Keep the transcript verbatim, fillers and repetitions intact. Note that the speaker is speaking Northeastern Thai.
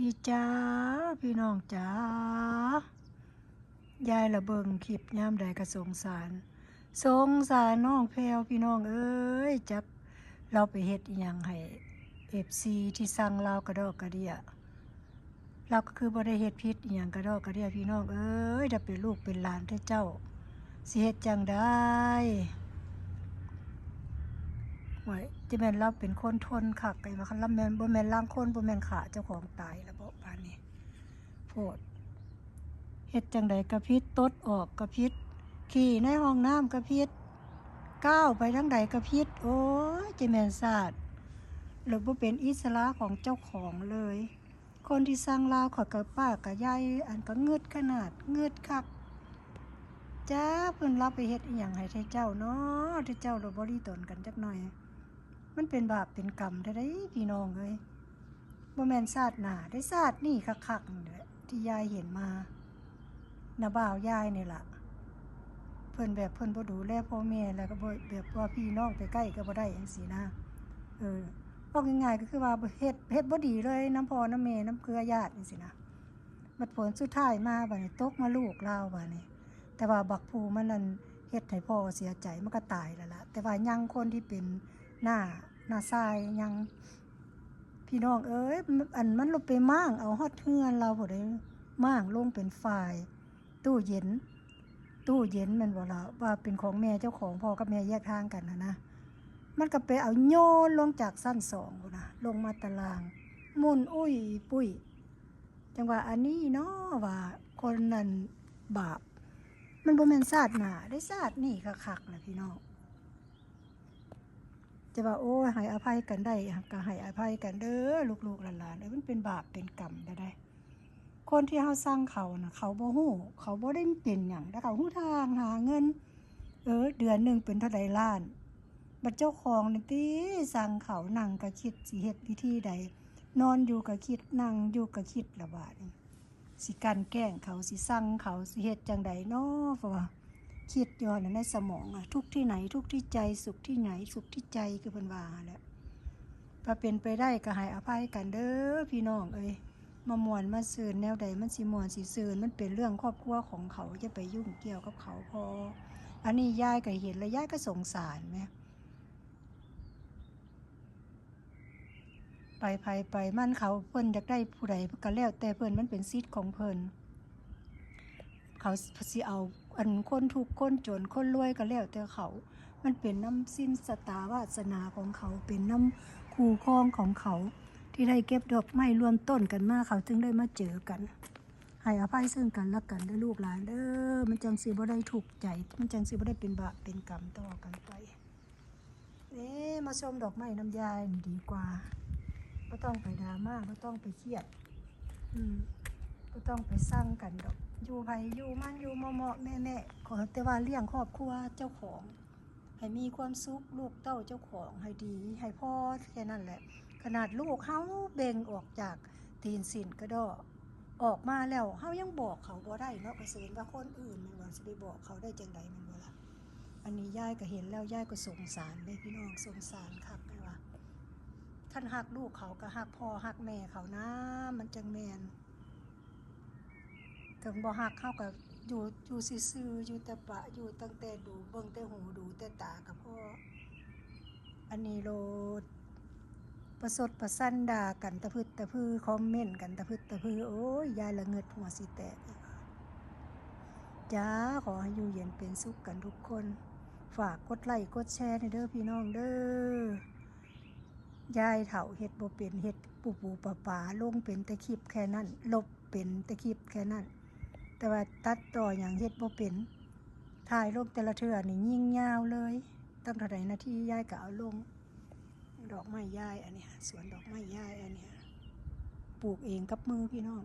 พี่จ้า พี่น้องจ้า ยายละเบิ่งคลิปยามใดก็สงสาร สงสารน้องแพรวพี่น้องเอ้ย จักเราไปเฮ็ดอิหยังให้ เอฟซี ที่ซังลาวกระดอกกระเดี้ย เราก็คือบ่ได้เฮ็ดผิดอิหยังกระดอกกระเดี้ยพี่น้องเอ้ย ถ้าเป็นลูกเป็นหลานเด้อเจ้า สิเฮ็ดจั่งใด โอ้ย จะแม่นเราเป็นคนทนคัก ไอ้ว่าคันเราแม่น บ่แม่นลางคน บ่แม่นฆ่าเจ้าของตายแล้วบ่ปานนี้ โพด เฮ็ดจั่งใดก็ผิด ตดออกก็ผิด ขี้ในห้องน้ำก็ผิด ก้าวไปทางใดก็ผิด โอ้ย จะแม่นซาด แล้วบ่เป็นอิสระของเจ้าของเลย คนที่ซังลาวข้อยก็ปากก็ใหญ่ อันก็งึดขนาด งึดคัก จ้า เพิ่นลาวไปเฮ็ดอิหยังให้ไทเจ้าน้อ ไทเจ้าละบ่ดีตนกันจักหน่อย มันเป็นบาปเป็นกรรมแท้เด้พี่น้องเอ้ย บ่แม่นซาดหน้าเด้ ซาดนี้คักๆนั่นแหละ ที่ยายเห็นมา น้าบ่าวยายนี่ล่ะ เพิ่นแบบเพิ่นบ่ดูแลพ่อแม่ แล้วก็บ่ แบบว่าพี่น้องไปใกล้ก็บ่ได้จั่งซี้นะ เออ เว้าง่ายๆก็คือว่าบ่ เฮ็ด เฮ็ดบ่ดีเลยนำพ่อนำแม่นำเครือญาติจั่งซี้นะ บัดผลสุดท้ายมาบัดนี้ตกมาลูกลาวบัดนี้ แต่ว่าบักผู้มันนั่นเฮ็ดให้พ่อเสียใจ มันก็ตายแล้วล่ะ แต่ว่ายังคนที่เป็นน้า น้าชายยัง พี่น้องเอ้ย อันมันลงไปม้างเอาฮอดเฮือนลาวพุ้นเด้ ม้างลงเป็นฝ้าย ตู้เย็น ตู้เย็นแม่นบ่ล่ะ ว่าเป็นของแม่เจ้าของ พ่อกับแม่แยกทางกันหั้นนะ มันก็ไปเอาโยนลงจากชั้นสองพุ้นนะ ลงมาตาราง หมุนอุ้ยปุ้ย จั่งว่าอันนี้เนาะว่าคนนั้นบาป มันบ่แม่นซาดหน้าเด้ ซาดนี้คักๆนะพี่น้อง จะว่า โอ้ย ให้อภัยกันได้ ก็ให้อภัยกันเด้อ ลูกๆหลานๆเอ้ย มันเป็นบาปเป็นกรรมได้ คนที่เฮาซังเขาน่ะ เขาบ่ฮู้ เขาบ่ได้เป็นหยัง แต่เขาฮู้ทางหาเงิน เออ เดือนหนึ่งเป็นเท่าใดล้าน บัดเจ้าของนี่ติซังเขา นั่งก็คิดสิเฮ็ดวิธีใด นอนอยู่ก็คิด นั่งอยู่ก็คิด ละบาดนี้ สิกลั่นแกล้งเขา สิซังเขา สิเฮ็ดจั่งใดน้อ เพราะว่าคิดอยู่หั่นน่ะในสมองอะ ทุกข์ที่ไหน ทุกข์ที่ใจ สุขที่ไหน สุขที่ใจ คือเพิ่นว่าหั่นแหละ ถ้าเป็นไปได้ก็ให้อภัยกันเด้อพี่น้องเอ้ย มาม่วนมาซื่น แนวใดมันสิม่วนสิซื่น มันเป็นเรื่องครอบครัวของเขา อย่าไปยุ่งเกี่ยวกับเขา พอ อันนี้ยายก็เห็นแล้วยายก็สงสารแหม ไปไผไปมัน เขา เพิ่นอยากได้ผู้ใดก็แล้วแต่เพิ่น มันเป็นสิทธิ์ของเพิ่น เขาสิเอาอันคนทุกข์คนจนคนรวยก็แล้วแต่เขา มันเป็นนำศีลชะตาวาสนาของเขา เป็นนำคู่ครองของเขา ที่ได้เก็บดอกไม้ร่วมต้นกันมา เขาจึงได้มาเจอกัน ให้อภัยซึ่งกันและกันเด้อลูกหลานเด้อ มันจั่งสิบ่ได้ทุกข์ใจ มันจั่งสิบ่ได้เป็นบาปเป็นกรรมต่อกันไป เอ๊ะ มาชมดอกไม้นำยายนี่ดีกว่า บ่ต้องไปดราม่า บ่ต้องไปเครียด อืม บ่ต้องไปซังกันดอก อยู่ไผอยู่มัน อยู่เหมาะๆแมะๆ ขอแต่ว่าเลี้ยงครอบครัวเจ้าของ ให้มีความสุข ลูกเต้าเจ้าของให้ดี ให้พอแค่นั้นแหละ ขนาดลูกเฮาเบ่งออกจากตีนสิ้นกระดอก ออกมาแล้ว เฮายังบอกเขาบ่ได้เนาะ ก็สิเห็นว่าคนอื่นแม่นบ่ สิไปบอกเขาได้จั่งใดแม่นบ่ล่ะ อันนี้ยายก็เห็นแล้ว ยายก็สงสารเด้พี่น้อง สงสารคักเลยว่า คันฮักลูกเขาก็ฮักพ่อฮักแม่เขานะ มันจั่งแม่น ถึงบ่ฮักเขาก็อยู่ อยู่ซื่อๆ อยู่แต่ปะ อยู่ตั้งแต่ดู เบิ่งแต่หู ดูแต่ตาก็พอ อันนี้โลด ประชดประชันด่ากันตะพึดตะพือ คอมเมนต์กันตะพึดตะพือ โอ้ย ยายละเงิดหัวสิแตก จ้า ขอให้อยู่เย็นเป็นสุขกันทุกคน ฝากกดไลค์กดแชร์ให้เด้อพี่น้องเด้อ ยายเฒ่าเฮ็ดบ่เป็น เฮ็ดปูปูปาปา ลงเป็นแต่คลิปแค่นั้น ลบเป็นแต่คลิปแค่นั้น แต่ว่าตัดต่อหยังเฮ็ดบ่เป็น ถ่ายลงแต่ละเทื่อนี่ยิ่งยาวเลย ตั้งเท่าใดนาทียายก็เอาลง ดอกไม้ยายอันเนี้ย สวนดอกไม้ยายอันเนี้ย ปลูกเองกับมือพี่น้อง